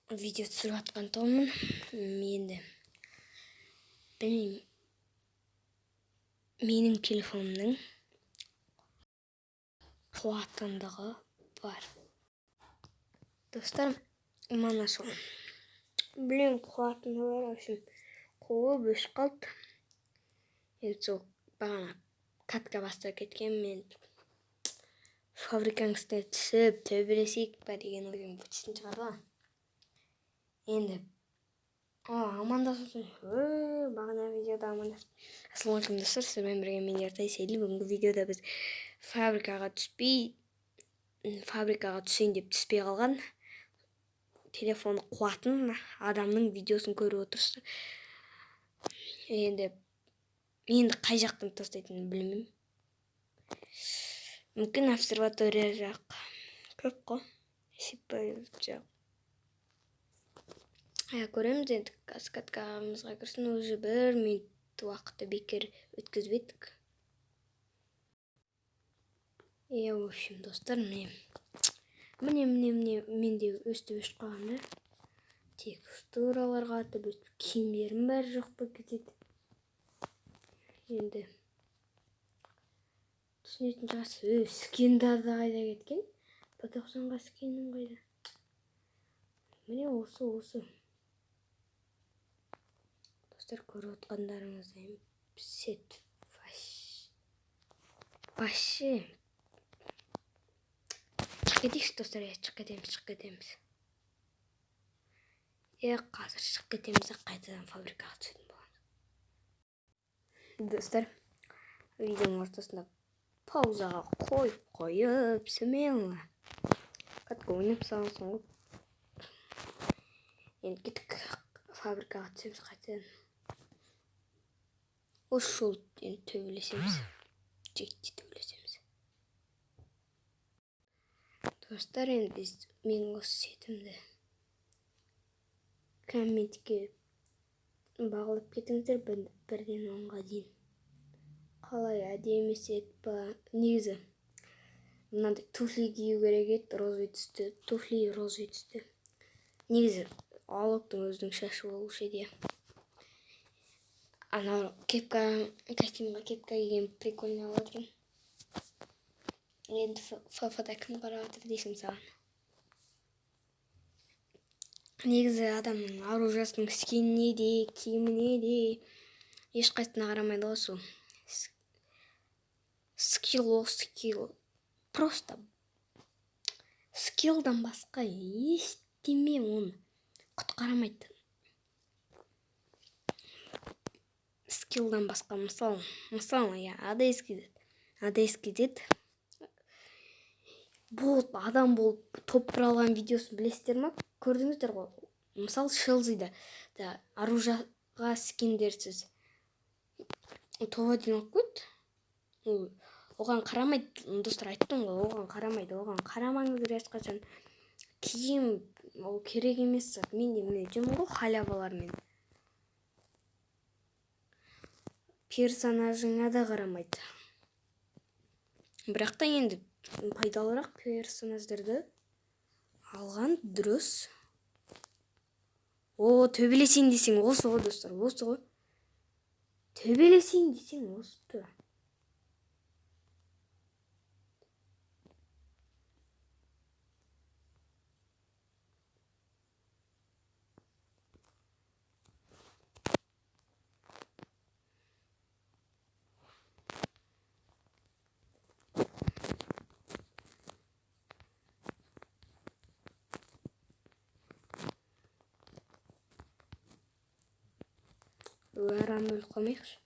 Видео түсіріп жатқан тұғынмын. Енді білмеймін, менің телефонымның қуатындығы бар. Достар, мана сол. Блин, қуатыны бар, в общем, қуып өшіп қалды. Енді сол бағана катка бастап кеткен мен фабриканың үстіне түсіп төбелесейік па деген ойым бітісін шығарды ғой. Енді амандасып, бағана видеода амандасып. Ассалаумағалейкум, достар, сіздермен бірге мен, Ертай Сейіл. Бүгінгі видеода біз фабрикаға түспей, фабрикаға түсейін деп түспей қалған телефоны қуатын адамның видеосын көріп отырсыздар. Енді қай жақтан тастайтынын білмеймін. Мүмкін, обсерватория жақ. Көп қой. Сипай жақ. Көреміз енді, қазір каткамызға кірсін, уже 1 минут уақытты бекер өткізбедік. Иә, в общем, достар, міне. Міне, міне, міне, менде өстіп өшіп қалған да. Текстуралар қатып, өстіп киімдерім бәрі жоқ болып кетеді. Енді түсінетін шығарсыз. Скиндар да қайда кеткен? П тоқсанға скинім қайда? Міне осы. Достар, көріп отқандарыңыздай сет вообще. Шығып кетейікші, достар, иә, шығып кетеміз, шығып кетеміз. Е, қазір шығып кетеміз де қайтадан фабрикаға түсетін боламыз. Достар, видеоның ортасында паузаға қойып қойып, смело катка ойнап салғансың ғой. Енді кеттік, фабрикаға түсеміз қайтадан. Осы жолы енді төбелесеміз. Жігітте төбелесеміз. Достар, енді біз менің осы сетімді комментке бағалап кетіңіздер 1-ден 10-ға дейін. Қалай, әдемі сет па? Негізі мынандай туфли кию керек еді, розовый түсті. Туфли розовый түсті. Негізі Алоктың өзінің шашы болушы еді. Анау кепка, костюмға кепка киген прикольно болады екен. Енді ФФ-да кім қарап жатыр дейсің саған. Негізі адамның оружиясының скиніне де, киіміне де ешқайсысына қарамайды ғой сол. Скилл ол скилл. Просто скиллдан басқа ештеме оны құтқарамайды. Скиллдан басқа, мысалы, иә, АДС кетеді. АДС кетеді. Болып, адам болып топ бір алған видеосын білесіздер ма? Көрдіңіздер ғой. Мысалы, Шелзида да оружиеға скиндерсіз топ 1 алып қойды. Ол оған қарамайды, достар, айттым ғой, оған қарамайды, оған қарамаңыздар ешқашан. Киім ол керек емес зат. Мен де міне жүрмін ғой халявалармен. Персонажыңа да қарамайды. Бірақ та енді пайдалырақ персонаждарды алған дұрыс. О, төбелесейін десең осы ғой, достар, осы ғой. Төбелесейін десең осы тура. Арам өліп қалмайықшы.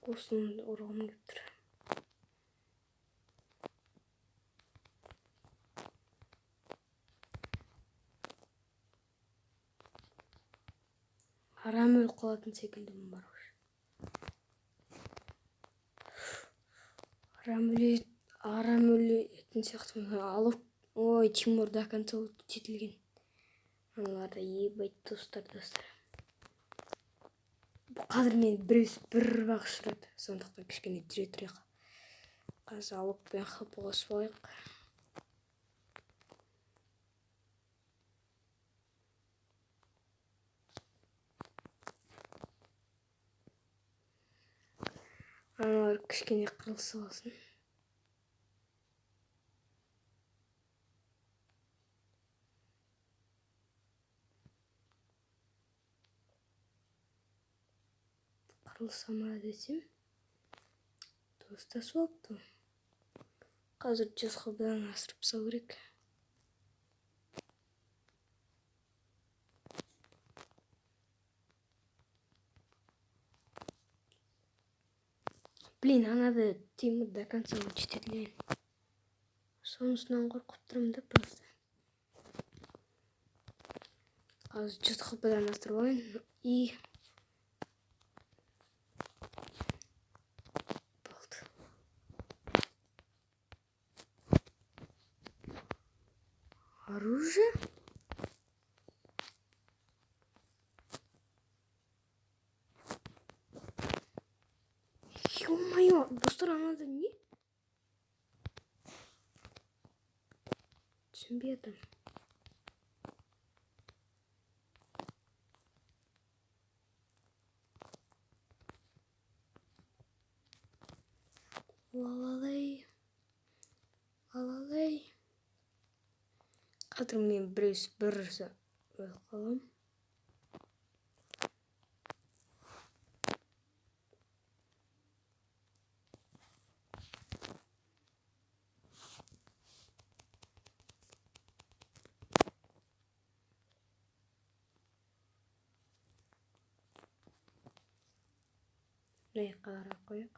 Осыны ұрғым келіп тұр. Арам өліп қалатын секілдімін бар уже. Арам өлетін сияқтымын. Алып, ой, Тимур до конца жетілген. Аналарды ебать, достар, достар. Қазір мені біреусі бір бақ ұшырады. Сондықтан кішкене жүре тұрайық. Қазір Алок пен ХП қосып алайық. Аналар кішкене қырылысып алсын. Қырылыса ма десем, достасып алыпты. Қазір 100 хп-дан асырып тастау керек. Блин, анады Тимур до конца учить етілген. Сонысынан қорқып тұрмын да просто. Қазір 100 хп-дан асырып алайын и болды. Оружие? Ё-моё, достар, анада не? Түсінбей жатырмын. Лалалей. Лалалей. Қазір мен біреусі бір ұрса өліп қаламын. Мына жаққа қарай қояйық.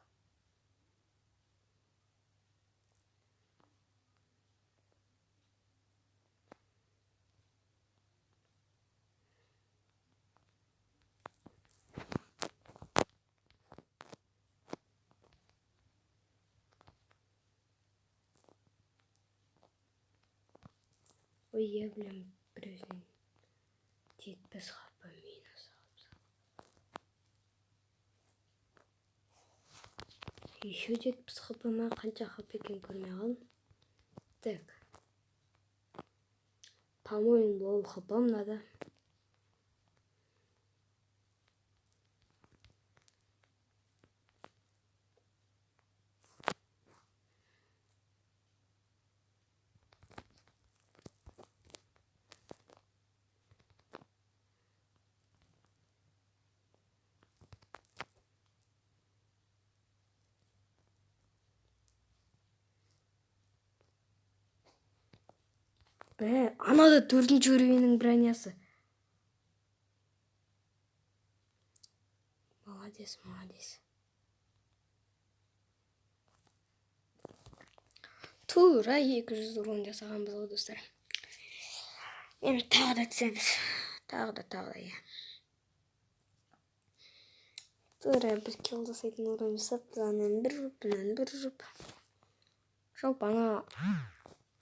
Ой, я білем, біреусін 70 хп минус алып. Еще 70 хп ма, қанша хп екенін көрмей қалдым. Так. По-моему, лол хп мынада. Бә, анада 4-ші уровеньнің бронясы. Молодец, молодец. Тура 200 урон жасағанбыз ғой, достар. Енді тағы да түсеміз. Тағы да, тағы да, иә. Тура бір килл жасайтын урон жасап, анан бір жұп, мынаны бір жұп. Жалпы ана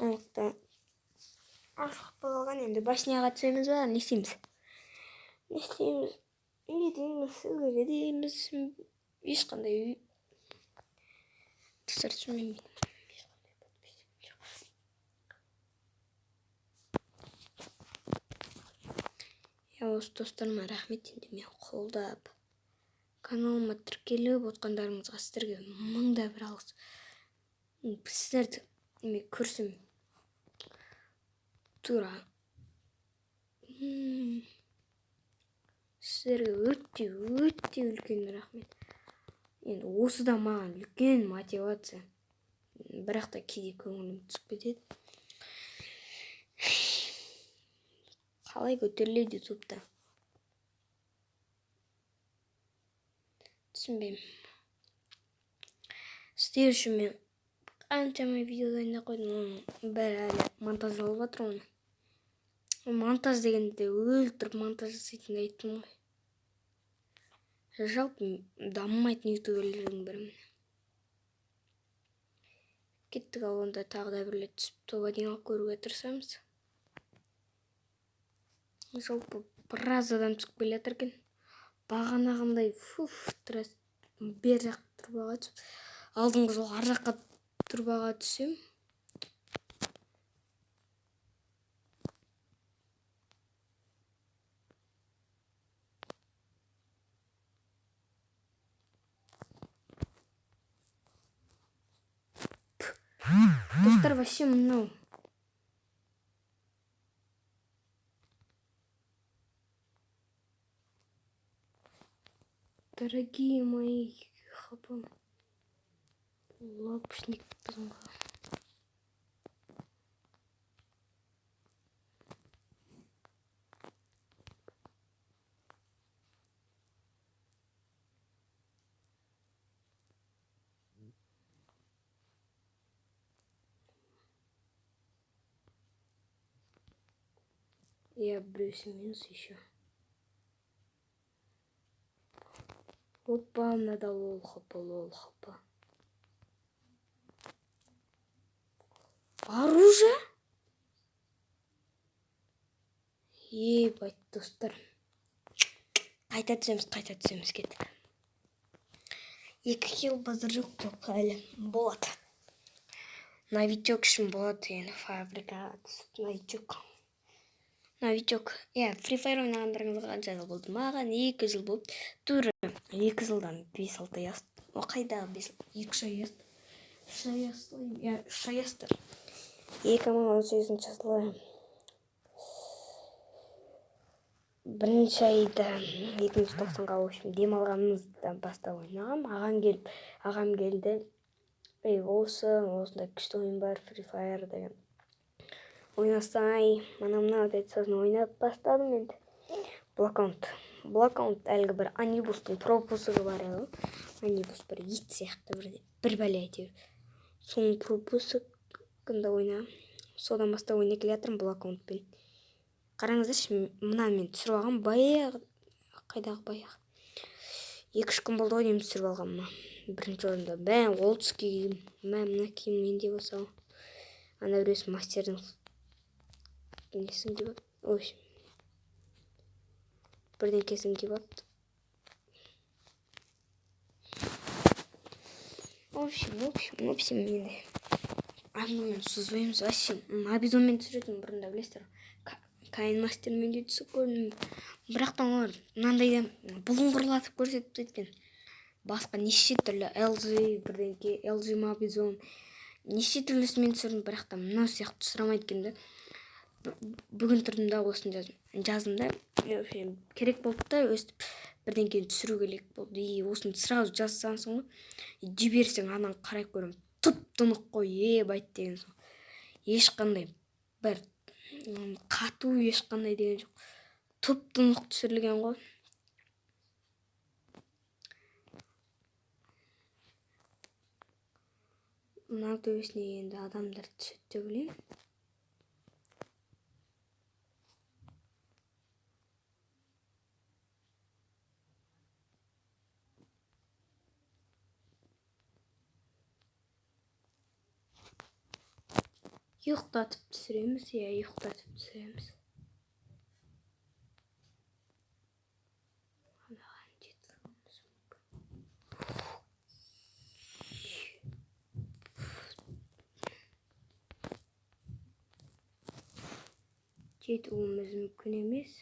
аяқта ашық болған. Енді башняға түсеміз ба, не істейміз? Не істейміз? Не дейміз? Сізге дейміз. Ешқандай үй. Достар, түсінбеймін. Ешқандай подписчик жоқ. Я осы достарыма рахмет, енді мен қолдап, каналыма тіркеліп отқандарыңызға сіздерге мың да бір алғыс. Сіздерді мен көрсем тура. Сіздерге өте, өте үлкен рахмет. Енді осы да маған үлкен мотивация. Бірақ та кейде көңілім түсіп кетеді. Қалай көтеріледі ютубта? Түсінбеймін. Сіздер үшін мен қаншама видео дайындап қойдым, оның бәрі әлі монтаждалып жатыр оны. Монтаж дегенде өлтіріп монтаж жасайтынды айттым ғой. Жалпы дамымайтын ютуберлердің бірімін. Кеттік, ал онда тағы да бір рет түсіп топ-1 алып көруге тырысамыз. Жалпы біраз адам түсіп келе жатыр екен. Бағанағындай фуф, бер жақ трубаға түсіп, алдыңғы жолы ар жаққа трубаға түсем. Достар, вообще мынау. Дорогие мои, хапа. Лапшник. Я брюсь минус еще. Опа, надо лол хапа, лол хапа. Оружие? Ебать, достар. Қайта түсеміз, қайта түсеміз, кеттік. 2 килл базар жоқ жоқ әлі. Болады. Новичок үшін болады енді фабрикаға түсіп новичок. Новичок. Иә, Free Fire ойнағандарыңызға қанша жыл болды? Маған 2 жыл болды. Тура 2 жылдан 5-6 ай асты. О, қайдағы 5, 2 ай асты. 3 ай асты. Иә, 3 ай асты. 2018 жылы бірінші айда екінші тоқсанға, в общем, демалғанымыздан бастап ойнағам. Ағам келді. Ей, осындай күшті ойын бар, Free Fire деген. Ойнасай, мына мынау деді, сосын ойнап бастадым енді. Блокаунт. Блокаунт әлгі бір анибустың пропусығы бар еді ғой. Анибус бір ит сияқты бір бәле әйтеуір. Соның пропусығында ойнағам. Содан бастап ойнап келе жатырмын блокаунтпен. Қараңыздаршы, мына мен түсіріп алғам баяғы, қайдағы баяғы. 2-3 күн болды ғой деймін түсіріп алғаныма. Бірінші орында. Бә, ол түске киім. Мә, мына киім менде болса. Ана біреусі мастердің несін киіп алыпты. В общем, бірдеңкесін киіп алыпты. В общем, енді әңгімені созбаймыз. Вообще, Мобизонмен түсіретін бұрында, білесіздер. Кайн мастермен де түсіп көрдім. Бірақ та олар мынандайда бұлыңғырлатып көрсетіп тастайды екен. Басқа неше түрлі LG бірдеңке, LG Мобизон, неше түрлісімен түсірдім, бірақ та мынау сияқты түсіре алмайды екен да. Бүгін тұрдым да осыны жаздым да. Вообще, керек болды да, өстіп бірдеңкені түсіру керек болды. И осыны сразу жазсаңсың ғой, и жіберсең, ананы қарай көремін, тұп-тұнық қой, ебать деген соң. Ешқандай бір қату ешқандай деген жоқ. Тұп-тұнық түсірілген ғой. Мына төбесіне енді адамдар түседі деп ойлаймын. Ұйықтатып түсіреміз, иә, ұйықтатып түсіреміз. Анаған жеткізуіміз мүмкін. Жетуіміз мүмкін емес.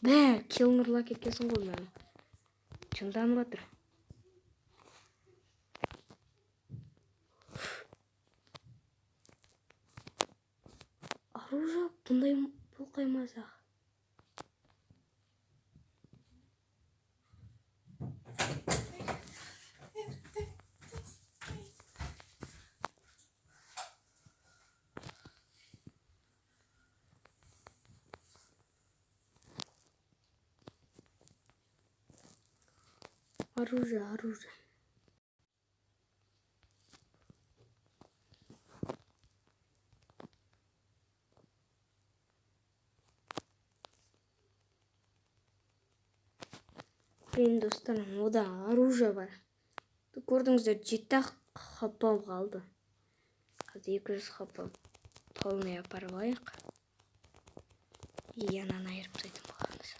Бә, килнұрлап кеткенсің ғой мынаны. Жынданып жатыр. Оружие бұндай бұл қаймазақ. Оружие, оружие. Блин, достар, ода оружие бар. Көрдіңіздер, жеті-ақ хп қалды. Қазір 200 хп полный апарып алайық. И ананы айырып тастайтын боламыз.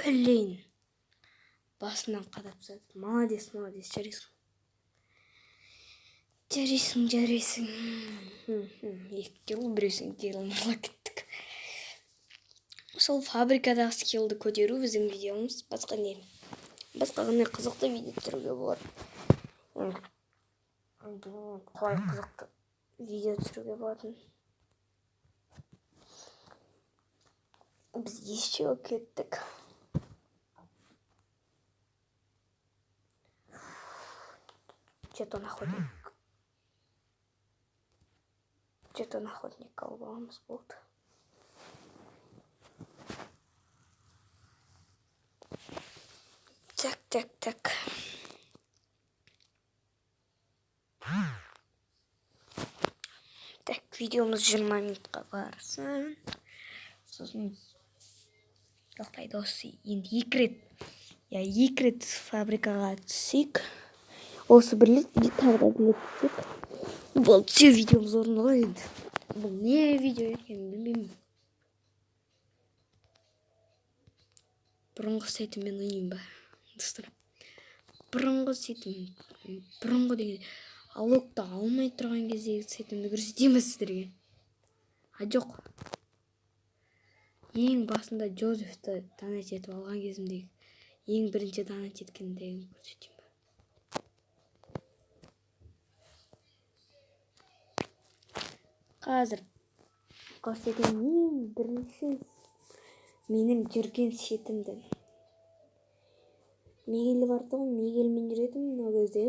Блин, басынан қадап тастады. Молодец, молодец, жарайсың. Жарайсың, жарайсың. Екі килл, біреусін киллін ала кеттік. Сол фабрикадағы скиллді көтеру біздің видеомыз. Басқа не? Басқа қандай қызықты видео түсіруге болады? Білмеймін, қалай қызықты видео түсіруге болатын. Біз еще кеттік. Жетон охотник. Жетон охотник алып аламыз, болды. Так, так, так. Так, видеомыз 20 минутқа барсын. Сосын тоқтайды осы. Енді екі рет. Я екі рет фабрикаға түсейік. Осы бір рет, и тағы да бір рет түсейік. Болды, все, видеомыз орындалды енді. Бұл не видео екенін білмеймін. Бұрынғы сетіммен ойнайын ба? Достар. Бұрынғы сетім, бұрынғы деген алокты алмай тұрған кездегі сетімді көрсетейін ба сіздерге? А жоқ. Ең басында Джозефті донат етіп алған кезімдегі, ең бірінші донат еткендегін көрсетейін ба? Қазір көрсетемін ең бірінші менің жүрген сетімді. Мигель бар тұғын, Мигельмен жүретінмін ол кезде.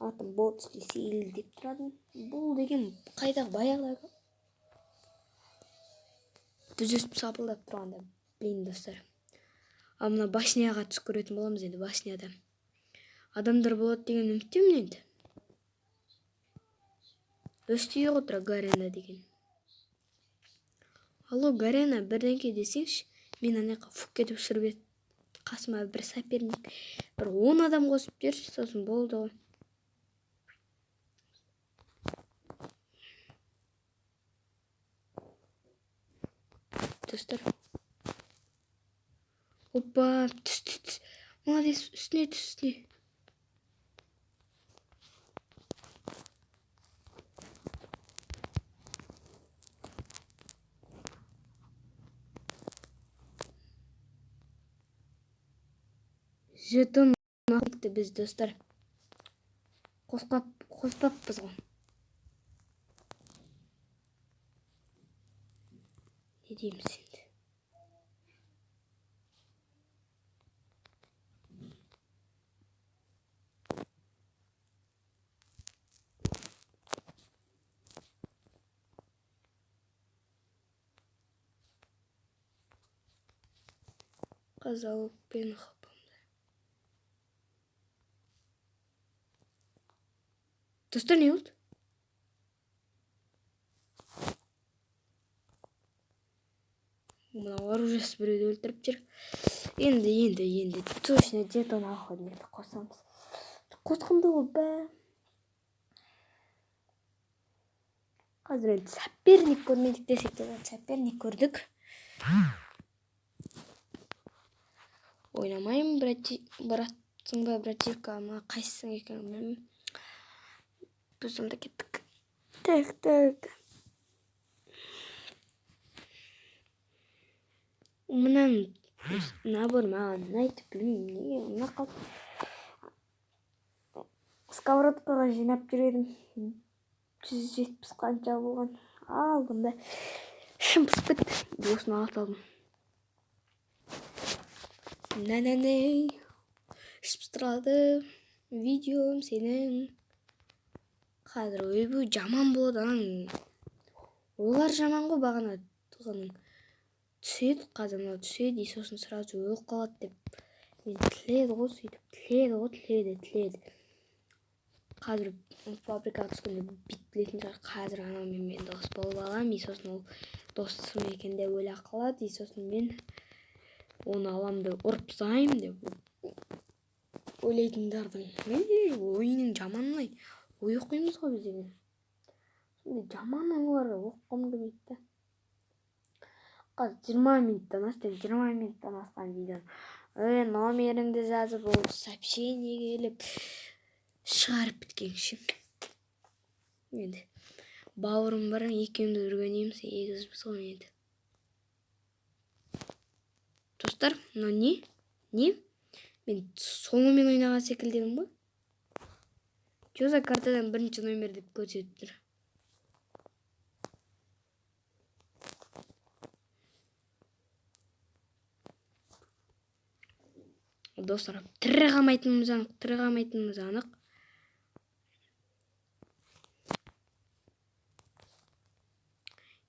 Атым Ботский Сейіл деп тұратын. Бұл деген қайдағы баяғыдағы біз өстіп сапылдап тұрғанда, блин, достар. А мына башняға түсіп көретін боламыз енді, башняда. Адамдар болады деген үміттемін енді. Өстіп ғой тұра Гарена деген. Алло, Гарена, бірдеңке десеңші, мен ана жаққа фук кетіп ұшырып еді. Қасыма бір соперник, бір 10 адам қосып жіберші, сосын болды ғой. Достар. Опа, түс, түс, түс. Молодец, үстіне түс, үстіне. Жетон біз, достар. Қоспаппыз ғой. Не дейміз енді? Қазалықпен хапамда. Достар, не болды? Мына оружиесі біреуді өлтіріп жүр. Енді точно жетон охотникті қосамыз. Қосқанды ол бә. Қазір енді соперник көрмедік десек те болады. Соперник көрдік. Ойнамаймын, братсың ба, братишка ма, қайсысың екенін білмеймін. Біз онда кеттік. Так, так. Мынаның набор маған ұнайды, білмеймін неге ұнап қалды. Сковородкаға жинап жүр едім. 170 қанша болған. Алдым да. Ішім пысып кетті. Осыны ала салдым. Нә-нә-нә. Іш пыстырады. Видеом сенің. Қазір ойбу жаман болады анаң. Олар жаман ғой бағана туғаның. Түседі, қазір мынау түседі, и сосын сразу өліп қалады деп. Мен тіледі ғой сөйтіп, тіледі ғой, тіледі, тіледі. Қазір фабрикаға түскенде бүйтіп білетін шығар, қазір анаумен мен дос болып аламын, и сосын ол досым екен деп өле қалады, и сосын мен оны алам деп ұрып тастаймын деп ойлайтындардың ойының жаманын ай. Ой оқимыз ғой біз деген. Сондай жаман ойлар оқығым келмейді да. Қазір 20 минуттан асты, 20 минуттан асқан видеоны. Номеріңді жазып, ол сообщение келіп, Шығарып біткенше. Енді бауырым бар, екеуміз бірге ойнаймыз, егізбіз ғой енді. Достар, мынау не? Не? Мен соңымен ойнаған секілдімін ғой. Чё за картадан бірінші номер деп көрсетіп тұр. Достар, тірі қалмайтынымыз анық, тірі қалмайтынымыз анық.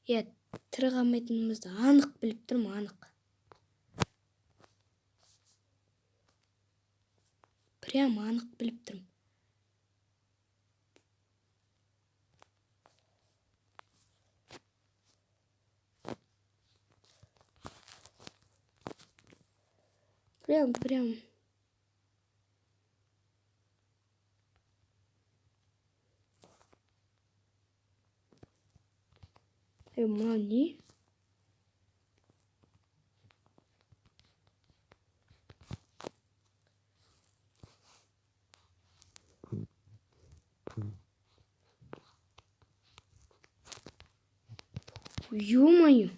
Иә, тірі қалмайтынымызды анық біліп тұрмын, анық. Прям анық біліп тұрмын. Прям, прям. Мынау не? Ё-моё!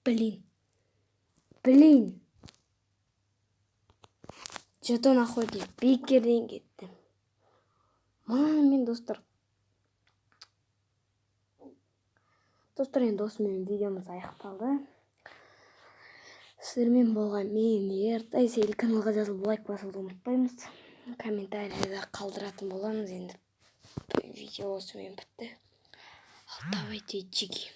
Блин. Блин. Жетон охотник бекерден кетті. Мынаны мен, достар. Достар, енді осымен видеомыз аяқталды. Сіздермен болған мен Ертай. Сейіл каналға жазылып, лайк басуды ұмытпаймыз. Комментарийда қалдыратын боламыз. Енді видео осымен бітті. Ал давайте, жиги.